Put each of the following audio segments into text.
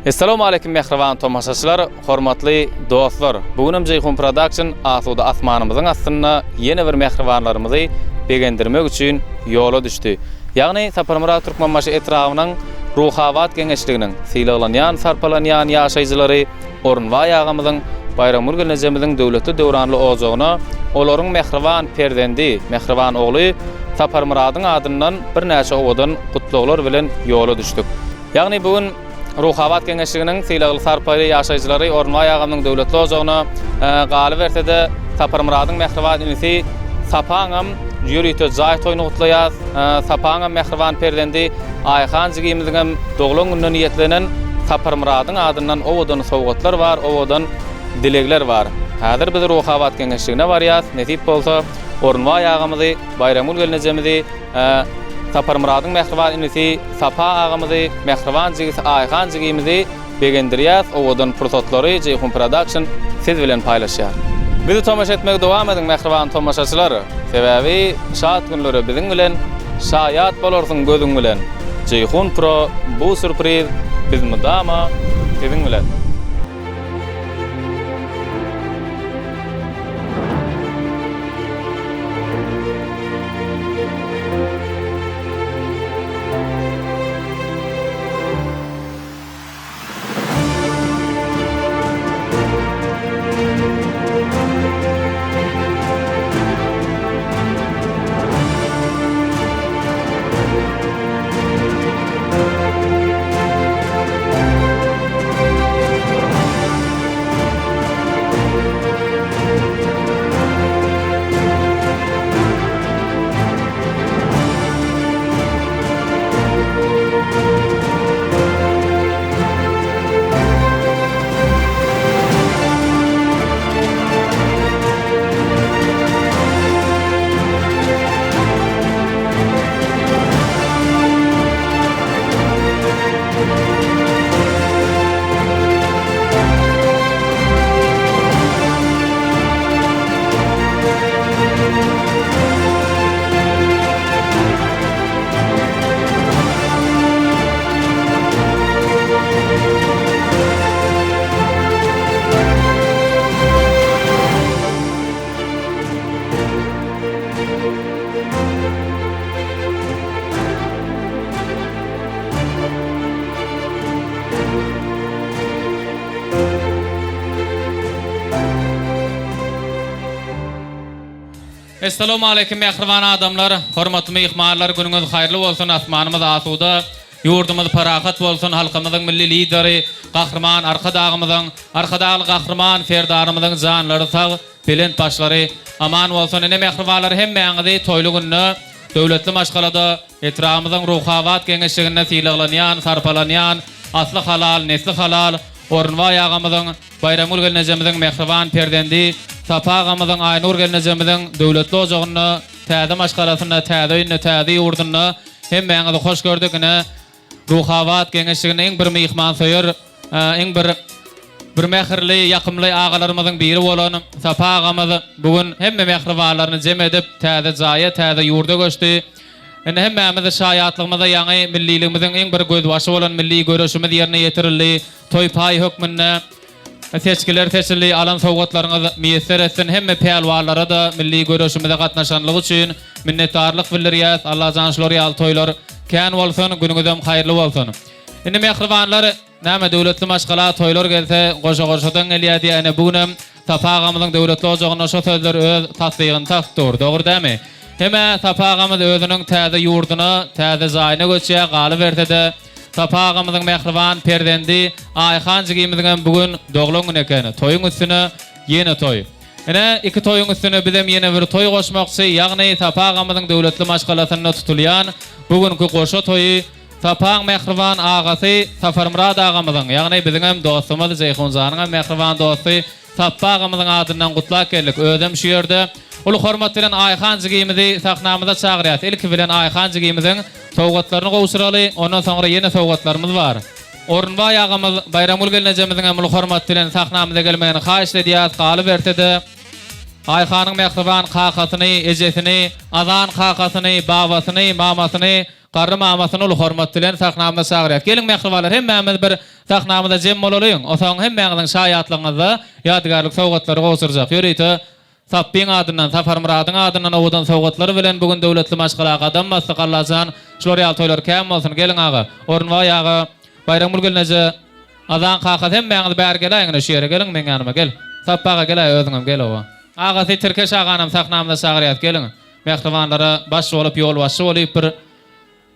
Essalawmaleýkim mähriban tomaşaçylar, hormatly dostlar! Bu günem Jeýhun Production asuda asmanymyzyň astynda ýene bir mähribanlarymyzy begendirmek üçin ýola düşdi. Ýagny Saparmyrat Türkmenbaşy etrabynyň Ruhabat geňeşliginiň sylaglanýan, sarpalanýan ýaşaýjylary Orunbaý agamyzyň, Baýramgül gelnejemiziň döwletli-döwranly ojagyna olaryň mähriban perzendi, mähriban ogly Saparmyradyň adyndan birnäçe owadan gutlaglar bilen ýola düşdük. Ýagny bu gün Ruhabat geňeşliginiň sylagly sarpaly ýaşaýjylary Orunbaý agamyň döwletli ojagyna galyberse-de, Saparmyradyň mähriban inisi Sapaňam ýörite jaý toýuny gutlaýas. Sapaňam mähriban perzendi Aýhan jigimiziňem doglan gününe niýetlenen Saparmyradyň adyndan owadan sowgatlar bar, owadan dilegler bar. Häzir biz Ruhabat geňeşligine barýas. Nesip bolsa, Orunbaý agamyzy, Baýramgül gelnejemizi, Saparmyradyň mähriban inisi Sapa agamyzy, mähriban jigisi Aýhan jigimizi begendirýäs, owadan pursatlary Jeýhun Production siz bilen paýlaşýar. Bizi tomaşa etmegi dowam ediň mähriban tomaşaçylar! Sebäbi şat günlere biziň bilen şaýat bolarsyň gözüň bilen! Jeýhun Pro bu sürpriz biz mydama siziň bilen! Essalawmaleýkim mähriban adamlar, hormatly myhmanlar günüňiz haýyrly bolsun asmanymyz asuda, ýurdumyz parahat bolsun halkymyzyň milli lideri Gahryman Arkadagymyzyň, Arkadagly Gahryman Serdarymyzyň janlary sag, belent başlary aman bolsun ine mähribanlar hemmäňizi toýly günde döwletli maşgalada Etrabymyzyň Ruhabat geňeşliginde sylaglanýan, sarpalanýan, asly halal, nesli halal Orunbaý agamyzyň, Baýramgül gelnejemiziň mähriban perzendi Sapa agamyzyň, Aýnur gelnejemiziň döwletli ojagynda, täze maşgalasynda, täze öýünde, täze ýurdunda hemmäňizi hoş gördük. Ine, Ruhabat geňeşliginde iň bir myhmansöýer, iň bir bir mähirli, ýakymly agalarymyzyň biri bolan Sapa agamyz bu gün hemme mähribanlaryny jem edip, täze jaýa, täze ýurda göçdi. Indi hemmämiz şaýatlygymyzda ýaňy milliligimiziň iň bir gözbaşy bolan milli göreşimiz ýerine ýetirildi. Toý paý hökmünde seçgiler seçildi. Alan sowgatlaryňyz miýesser etsin. Hemme pälwanlara-da milli göreşimize gatnaşanlygy üçin minnetdarlyk bildirýäs. Allajan şular ýaly toýlar kän bolsun, günüňizem haýyrly bolsun. Indi mähribanlar, näme döwletli maşgala toýlar gelse goşa-goşadan gelýär diýýär. Ine bu günem Sapa agamyzyň döwletli ojagynda şo sözler öz tassygyny tapyp dur. Dogry dämi? Hem-ä Sapa agamyz özüniň täze ýurduna, täze jaýyna göçýär, galyberse-de, Sapa agamyzyň mähriban perzendi Aýhan jigimiziňem bu gün doglan güni eken. Toýuň üstüne ýene toý. Ine, iki toýuň üstüne bizem ýene bir toý goşmakçy, ýagny Sapa agamyzyň döwletli maşgalasynda tutulýan bu günki goşa toýy Sapaň mähriban agasy Saparmyrat agamyzyň, ýagny biziňem dostumyz Jeýhunjanyňam mähriban dosty Sapba agamyzyň adyndan gutlap geldik. Özem şu ýerde uly hormat bilen Aýhan jigimizi sahnamyza çagyrýas. Ilki bilen Aýhan jigimiziň sowgatlaryny gowşuraly, ondan soňra ýene sowgatlarymyz bar. Orunbaý agamyz Baýramgül gelnejemiziňem uly hormat bilen sahnamyza gelmegini haýyşt edýäs. Galyberse-de. Aýhanyň mähriban kakasyny, ejesini, Azan kakasyny, babasyny, mamasyny, garry mamasyny uly hormat bilen sahnamyza çagyrýas. Geliň mähribanlar hemmämiz bir sahnamyza jem bolalyň. Osoň hemmäňiziň şaýatlygyňyzda ýadygärlik sowgatlary gowşurjak. Ýörite Sapbyň adyndan, Saparmyradyň adyndan owadan sowgatlar bilen bu gün döwletli maşgala gadam basdyk. Allajan şular ýaly toýlar kän bolsun. Geliň aga, Orunbaý aga, Baýramgül gelneje, Azan kakasy hemmäňiz bäri geläýiň ine şu ýere geliň meň ýanyma gel. Sapby aga geläý özüňem gel oba. Agasy Tirkeş aganam sahnamyza çagyrýas geliň. Mähribanlara baş bolup ýolbaşçy bolyp bir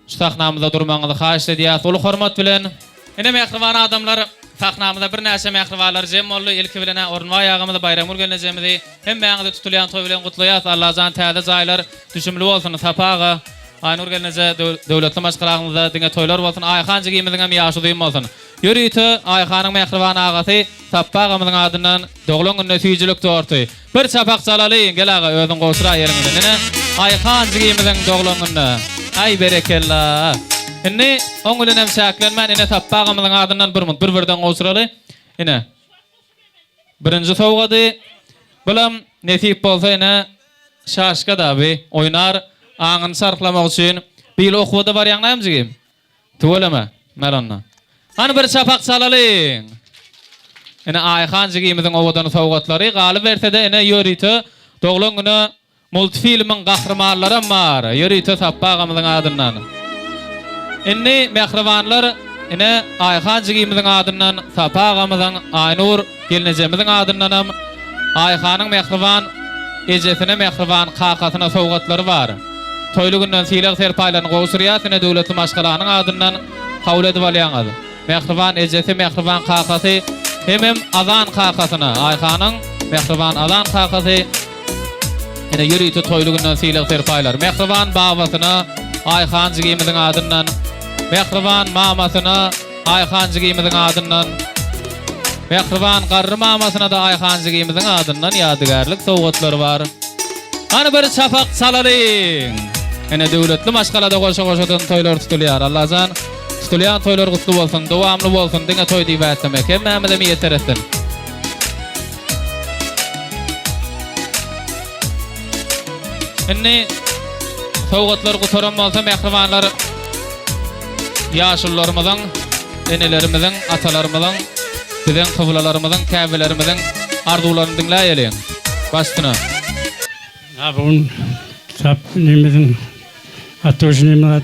Şu sahnamyzda durmagyňyzy haýyşt edýäs uly hormat bilen. Ine mähriban adamlar, sahnamyza birnäçe mähribanlar jem boldy. Ilki bilen-ä Orunbaý agamyzy, Baýramgül gelnejemizi hemmäňizi tutulýan toý bilen gutlaýas. Allajan täze jaýlar düşümli bolsun. Sapa aga, Aýnur gelneje döwletli maşgalaňyzda diňe toýlar bolsun. Aýhan jigimiziňem ýaşy uzyn bolsun. Ýörite Aýhanyň mähriban agasy Sapba agamyzyň adyndan doglan gününe süýjülik torty. Bir çapak çalalyň, gel aga özüň gowşuraý eliň bilen. Ine, Aýhan jigimiziň doglan gününe. Aý berekella. Indi oň bilenem çäklenmän ine Sapba agamyzyň adyndan bir munt bir-birden gowşuraly. Ine. Birinji sowgady. Bulam nesip bolsa ine şaşka da bi oýnar aňyny çarhlamak üçin. Bir ýyl okuwa-da barýaň näme jigim? Tüweleme, mel onda. Hany bir çapak çalalyň! Ine Aýhan jigimiziň owadan sowgatlary, galyberse-de ine ýörite doglan güne multfilmiň gahrymanlaram bar, ýörite Sapba agamyzyň adyndan. Indi mähribanlar ine Aýhan jigimiziň adyndan Sapa agamyzyň, Aýnur gelnejemiziň adyndanam Aýhanyň mähriban ejesine mähriban kakasyna sowgatlary bar. Toýly günden sylag-serpaýlaryny gowşurýas, ine döwletli maşgalanyň adyndan kabul edip alýaňyz. Mähriban ejesi, mähriban kakasy hemem Azan kakasyna, Aýhanyň mähriban Azan kakasy ine ýörite toýly günden sylag-serpaýlar. Mähriban babasyna Aýhan jigimiziň adyndan, mähriban mamasyna Aýhan jigimiziň adyndan, mähriban garry mamasyna-da Aýhan jigimiziň adyndan ýadygärlik sowgatlary bar. Hany bir çapak çalalyň! Ine döwletli maşgalada goşa-goşadan toýlar tutulýar. Allajan, tutulýan toýlar gutly bolsun, dowamly bolsun, diňe toý diýip ätlemek hemmämize miýesser etsin. Indi sowgatlar gutaran bolsa mähribanlar ýaşulularymyzyň, enelerimiziň, atalarymyzyň, biziň kyblalarymyzyň, käbelerimiziň arzuwlaryny diňläýeliň. Baş üstüne. Ha bu gün sap inimiziň Atduş inimiz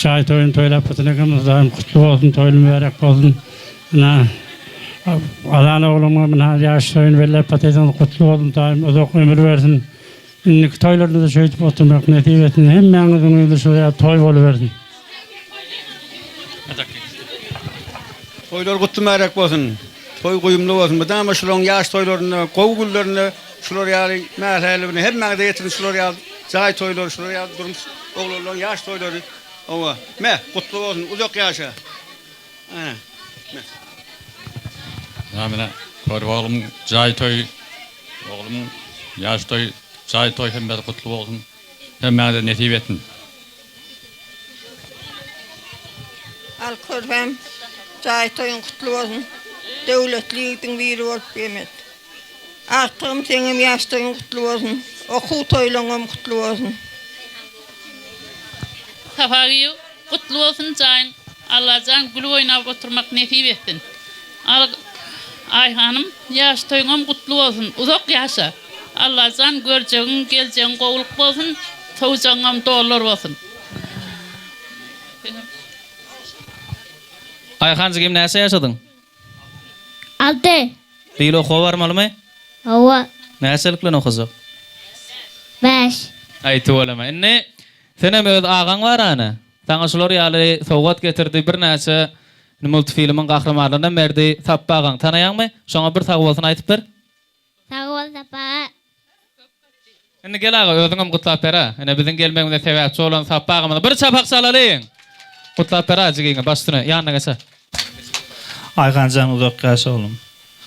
çaý toýuny toýlap oturan ekenimiz Hudaýym gutly bolsun toýly mübärek bolsun. Ynha Azan ogluňa ynha ýaş toýuny belläp otyrsyňyz gutly bolsun Hudaýym uzak ömür bersin. Indiki toýlarda-da şeýdip oturmak nesip etsin. Hemmäňiziň öýünde şol ýaly toý bolubersin. Toýlar gutly mübärek bolsun. Toý guýumly bolsun. Mydama şularyň ýaş toýlarynda, gowy günlerinde şular ýaly mähräli bilen hemmäňize ýetirin şular ýaly jaý toýlary, şular ýaly durmuş oglanlaryň ýaş toýlary. Hawa. Me, gutly bolsun. Uzak ýaşa. Ana. Me. Ýa mine körpe oglumyň jaý toýy, oglumyň ýaş toýy, jaý toýy hemmesi gutly bolsun. Hemmäňize nesip etsin. Al körpäm, jaý toýuň gutly bolsun. Döwletli ýigdiň biri bolup gemet. Agtygym seňem ýaş toýuň gutly bolsun. Okuw toýlaňam gutly bolsun. Sapa giýew gutly bolsun jaýyň Allajan gülüp oýnap oturmak nesip etsin. Al Aýhanym ýaş toýuňam gutly bolsun uzak ýaşa Allajan görjegiň geljegiň gowulyk bolsun sowjagyňam dollar bolsun. Aýhan jigim näçe ýaşadyň? Alty. Bil okuwa barmalymy? Hawa. Näçelik bilen okajak? Bäş. Aý tüweleme. Indi senem öz agaň bar hany. Saňa şular ýaly sowgat getirdi, birnäçe multfilmiň gahrymanlarynam berdi. Sapby agaň tanaýaňmy? Şoňa bir sagbolsun aýdyp ber. Sag bol Sapby aga. Indi gel aga özüňem gutlap ber-ä. Ine biziň gelmegimize sebäpçi bolan Sapby agamyza bir çapak çalalyň! Gutlap ber-ä jigiňe, baş üstüne, ýanyna geç-ä. Aýhanjan uzak ýaşa oglum.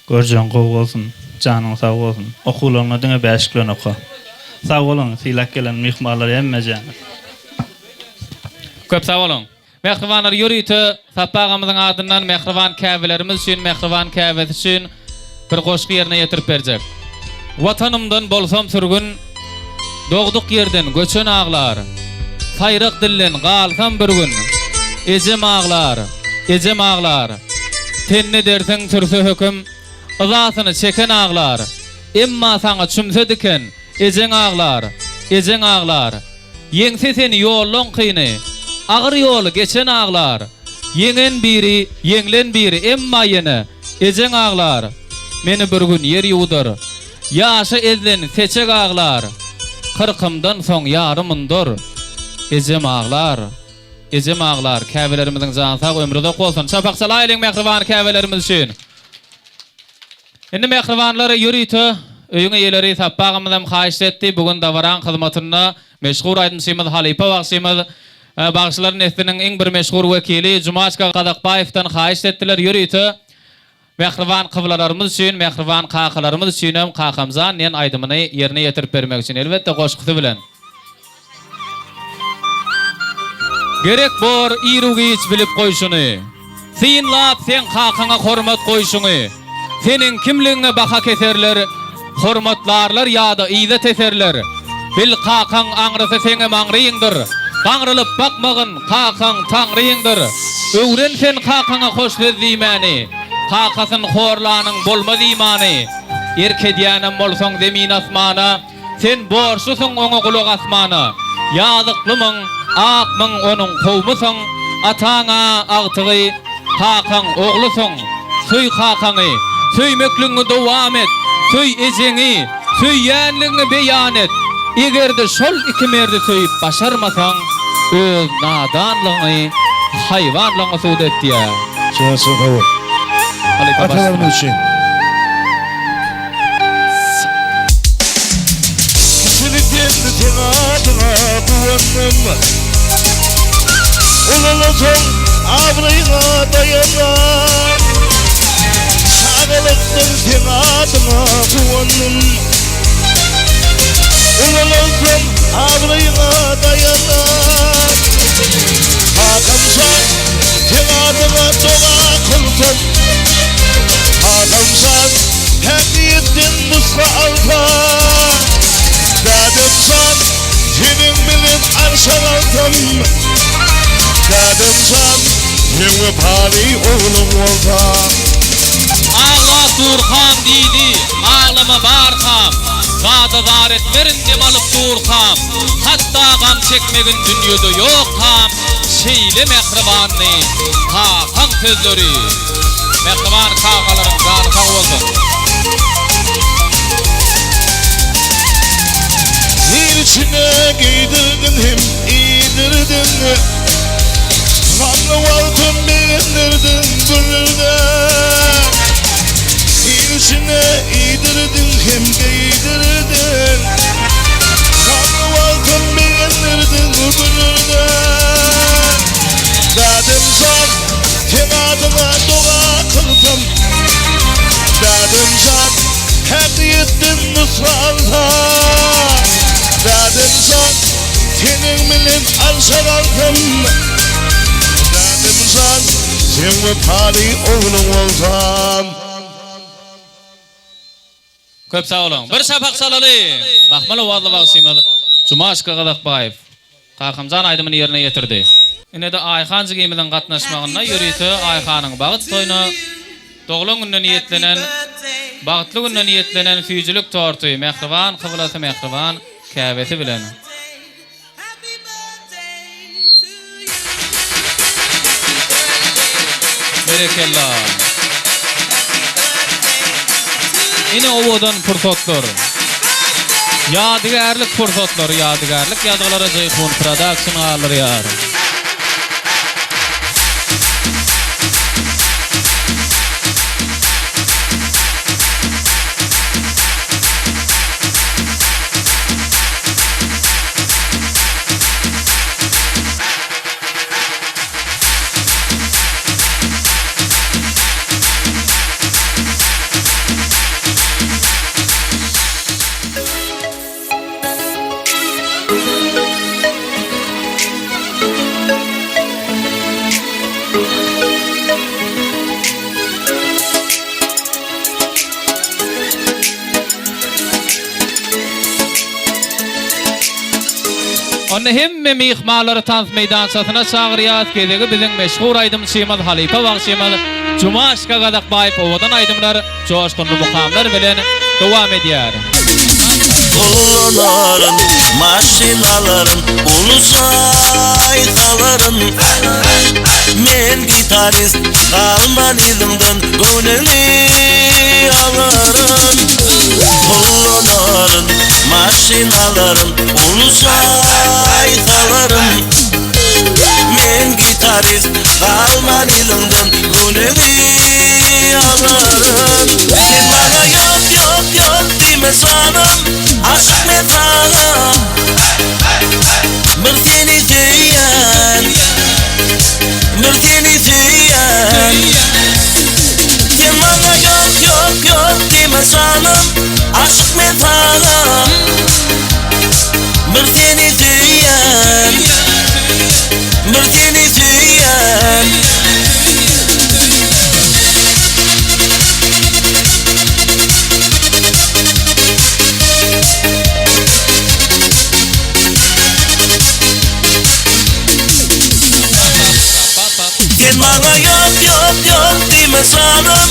Görjegiň gowy bolsun. Janyň sag bolsun. Okuwlaryňda diňe bäşik bilen oka. Sag boluň sylap gelen myhmanlar hemmejäňiz. Köp sag boluň. Mähribanlar ýörite Sapby agamyzyň adyndan mähriban käbelerimiz üçin mähriban käbesi üçin bir goşgy ýerine ýetirip berjek. Watanymdan bolsam sürgün, Dogduk ýerden göçen aglar. Saýrak dilden galsam bir gün, Ejem aglar, ejem aglar. Tende dersiň sürse höküm, Yzasyny çeken aglar. Emma saňa çümse diken, Ejeň aglar, ejeň aglar. Ýeňse seni ýollaň kyny, Agyr ýoly geçen aglar. Ýeňen biri, ýeňlen biri, Emma ýene, ejeň aglar. Meni bir gün ýer ýuwdar. Ýaşa ezilen seçek aglar. Kyrkymdan soň ýarym mundar. Ejem aglar. Ejem aglar. Käbelerimiziň jany sag, ömri uzak bolsun. Çapak çalaýlyň mähriban käbelerimiz üçin. Indi mähribanlar ýörite öýüň eýeleri Sapba agamyzam haýyşt etdi. Bu gün dabaraň hyzmatynda meşhur aýdymçymyz, halypa bagşymyz, bagşylar nesliniň iň bir meşhur wekili Jumaçka Gazakbaýewden haýyşt etdiler. Ýörite Mähriban kyblalarymyz üçin, mähriban kakalarymyz üçinem Kakamjan diýen aýdymyny ýerine ýetirip bermek üçin, elbetde goşgusy bilen. Gerek bor iru-giç bilip goýşuny. Synlap seň kakaňa hormat goýşuňy. Seniň kimligiňe baha keserler, Hormatlarlar ýa-da yza teserler. Bil kakaň aňrysy seňem aňryňdyr. Gaňrylyp bakmagyn, kakaň Taňryňdyr. Öwren sen kakaňa hoş söz diýmäni. Kakasyn horlanyň bolmaz imany. Erk edýänem bolsaň zemin-asmana, Sen borçlusyň oňa gulak asmana. Ýazyklymyň, akmyň onuň kowmusyň, Ataň-a agtygy, kakaň oglusyň. Söý kakaňy, söýmekligiňi dowam et, Söý ejeňi, söýýänligiňi beýan et. Eger-de şol iki merdi söýüp başarmasaň, öz nadanlygyňy, haýwanlygyňy subut et diýýär. Çaça sag bol. Halypa Atalarymyz üçin. Kiçilikden seň adyňa guwandym. Ulalasaň abraýyňa daýanam. Çagalykdan seň adyňa guwandym. Ulalansoň abraýyňa daýanam. Kakamjan, seň adyňa doga kylsam. Kakamjan, Häsiýetden nusga alsam. Dädemjan, seniň bilen arşa galsam. Dädemjan, seň wepaly ogluň bolsam. Aglap durkam diýdi, Aglama barkam, Dada zar etmerin dem alyp durkam, Hatda gam çekmegin dünýede ýokkam, Şeýle mähribandy kakaň sözleri. Mähriban kakalaryň jany sag bolsun. Il içine geýdirdiň hem iýdirdiň, Gamly wagtym begendirdiň, güldürdiň. Il içine iýdirdiň hem geýdirdiň, Gamly wagtym begendirdiň, güldürdiň. Dädemjan, seň adyňa doga kylsam, Dädemjan, häsiýetden nusga alsam, Dädemjan, seniň bilen arşa galsam, Dädemjan, seň wepaly ogluň bolsam. Köp sag boluň. Bir şapak çalaly! Mahmal owazly bagşymyz Jumaşka Gazakbaýew Kakamjan aýdymyny ýerine ýetirdi. Ine-de Aýhan jigimiziň gatnaşmagynda ýörite Aýhanyň bagt toýuna, doglan gününe niýetlenen, bagtly gününe niýetlenen süýjülik torty mähriban kyblasy mähriban käbesi bilen. Berekella. Ine owadan pursatlar. Ýadygärlik pursatlary ýadygärlik ýazgylara Jeýhun Production galdyrýar. Onda hemme myhmanlary tans meýdançasyna çagyrýas, gezegi biziň meşhur aýdymçymyz, halypa bagşymyz Jumaşka Gazakbaýew owadan aýdymlar, joşgunly mukamlar bilen dowam edýär. Ullanaryn, maşyn alaryn, uly jaý salaryn. Men gitarist, galman yzyňdan göwnüňi alaryn. Ullanaryn, maşyn alaryn, uly jaý salaryn. Men gitarist, galman yzyňdan göwnüňi alaryn. Sen maňa ýok, ýok, ýok diýme janym, aşyk men saňa. Bir seni söýýän, bir seni söýýän. Sen maňa ýok, ýok, ýok diýme janym, aşyk men saňa. Bir seni söýýän, bir seni söýýän. Sen maňa ýok, ýok, ýok diýme janym,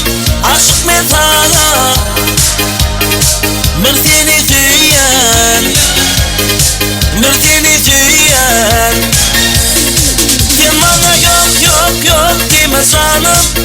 aşyk men saňa. Bir seni söýýän, bir seni söýýän. Sen maňa ýok, ýok, ýok diýme janym.